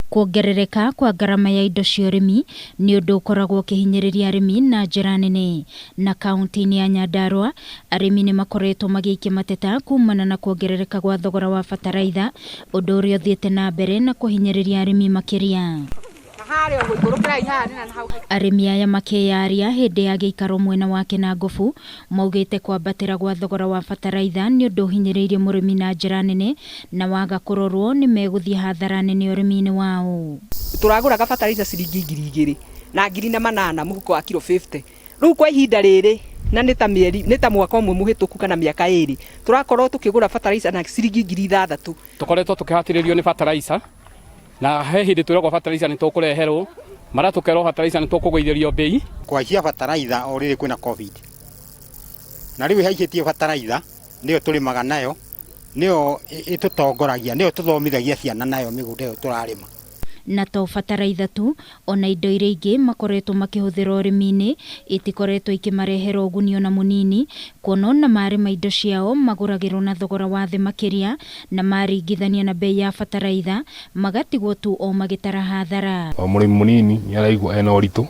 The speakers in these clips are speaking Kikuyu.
Kuongerereka kwa ngarama ya indo cia ũrĩmi nĩ ũndũ ũkoragwo ũkĩhinyĩrĩria arĩmi na njĩra nene. Na kaunti-inĩ ya Nyandarua, arĩmi nĩ makoretwo magĩikia mateta kumana na kuongerereka gwa thogora wa bataraitha, ũndũ ũrĩa ũthiĩte na mbere na kũhinyĩrĩria arĩmi makĩria. Arĩmi aya makĩyaria hĩndĩ ya gĩikaro mwena wa Kinangofu maugĩte kwambatĩra gwa thogora wa bataraitha nĩ ũndũ ũhinyĩrĩirie mũrĩmi na njĩra nene na waga kũrorwo nĩ megũthiĩ hathara nene ũrĩmi-inĩ wao. Tũragũraga bataraitha ciringi 2000 na 1800 mũhuko wa kiro 50. Rĩu kwa ihinda rĩrĩ na nĩ ta mĩeri nĩ ta mwaka ũmwe mũhĩtũku kana mĩaka 2 tũrakorwo tũkĩgũra bataraitha na ciringi 6000. Tũkoretwo tũkĩhatĩrĩrio nĩ bataraitha na he hĩndĩ twĩragwo bataraitha nĩ tũkũreherwo, mara tũkerwo bataraitha nĩ tũkũgũithĩrio mbei. Kũhaicia bataraitha o rĩrĩ kwĩna COVID, na rĩu ĩhaicĩtie bataraitha nĩyo tũrĩmaga nayo, nĩyo ĩtũtongoragia, nĩyo tũthomithagia ciana nayo mĩgũnda ĩyo tũrarĩma. Na to bataraitha tu, ona indo iria ingĩ makoretwo makĩhũthĩra ũrĩmi-inĩ itikoretwo ikĩmarehera ũguni ona mũnini, kuona ona marĩma indo ciao magũragĩrwo na thogora wa thĩ makĩria na maringithania na bei ya bataraitha magatigwo tu o magĩtara hathara. O mũrĩmi mũnini nĩ araigua ena ũritũ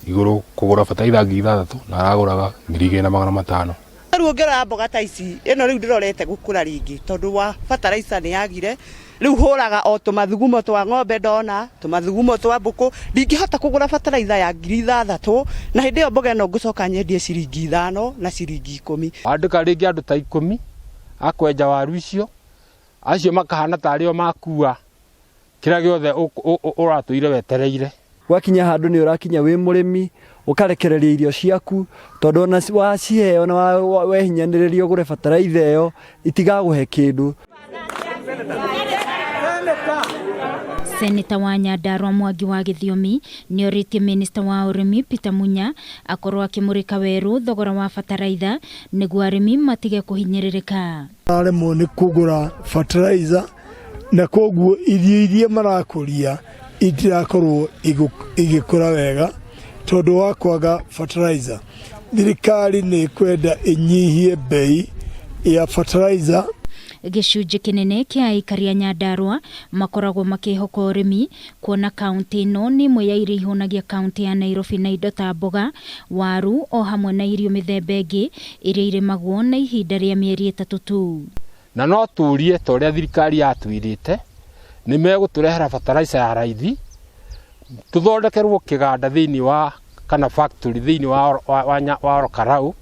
igũrũ kũgũra bataraitha 6000 na aragũraga 2500. Rĩu ũngĩrora mboga ta ici, ĩno rĩu ndĩrorete gũkũra rĩngĩ tondũ wa bataraitha nĩ yagire. Rĩu hũraga o tũmathugumo twa ng'ombe ndona, tũmathugumo twa mbũkũ, ndingĩhota kũgũra bataraitha ya 6000 na hĩndĩ ĩyo mboga ĩno ngũcoka nyendie ciringi 5 na ciringi 10. Wandĩka rĩngĩ andũ ta 10 a kwenja waru icio, acio makahana tarĩ o makua kĩrĩa gĩothe ũratũire wetereire. Gwakinya handũ nĩ ũrakinya wĩ mũrĩmi ũkarekereria irio ciaku tondũ ona waciheo na wehinyanĩrĩria ũgũre bataraitha ĩyo itigagũhe kĩndũ. Seneta wa Nyandarua Mwangi wa Gĩthiomi nĩorĩtie minista wa ũrĩmi Peter Munya akorwo akĩmũrĩka werũ thogora wa bataraitha nĩguo arĩmi matige kũhinyĩrĩrĩka. Aremwo nĩ kũgũra bataraitha na koguo irio iria marakũria itirakorwo igĩkũra wega tondũ wa kwaga fertilizer. Thirikari nĩ ĩkwenda ĩnyihie bei ya fertilizer. Gĩcunjĩ kĩnene kĩa aikari a Nyandarua makoragwo makĩhoka ũrĩmi kuona kaunti ĩno nĩ ĩmwe ya iria ihũnagia kaunti ya Nairobi na indo ta mboga, waru o hamwe na irio mĩthemba ĩngĩ iria irĩmagwo na ihinda rĩa mĩeri 3 tu. Na no tũrie ta ũrĩa thirikari yatwĩrĩte nĩ megũtũrehera fertilizer ya raithi, tũthondekerwo kĩganda thĩinĩ wa kana factory thĩinĩ wa Ol Kalou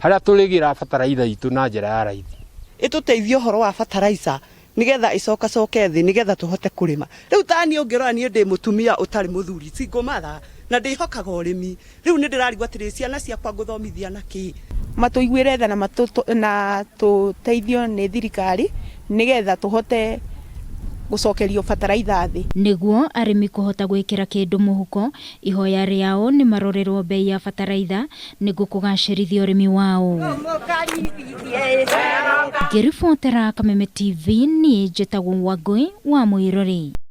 harĩa tũrĩgĩra fertilizer itũ na njĩra ya raithi. Ĩtũteithie ũhoro wa fertilizer nĩgetha ĩcokacoke thĩ nĩgetha tũhote kũrĩma. Rĩu ta niĩ ũngĩrora niĩ ndĩ mũtumia ũtarĩ mũthuri, single mother, na ndĩhokaga ũrĩmi. Rĩu nĩ ndĩrarigwo atĩrĩ, ciana ciakwa ngũthomithia na kĩ? Matũiguĩre tha na tũteithio nĩ thirikari nĩgetha tũhote gũcokerio bataraitha thĩ. Nĩguo arĩmi kũhota gwĩkĩra kĩndũ mũhuko, ihoya rĩao nĩ marorerwo bei ya bataraitha nĩguo kũgacĩrithia ũrĩmi wao. Ngĩribotera Kameme TV, niĩ njĩtagwo Wangũi wa Mũirũrĩ.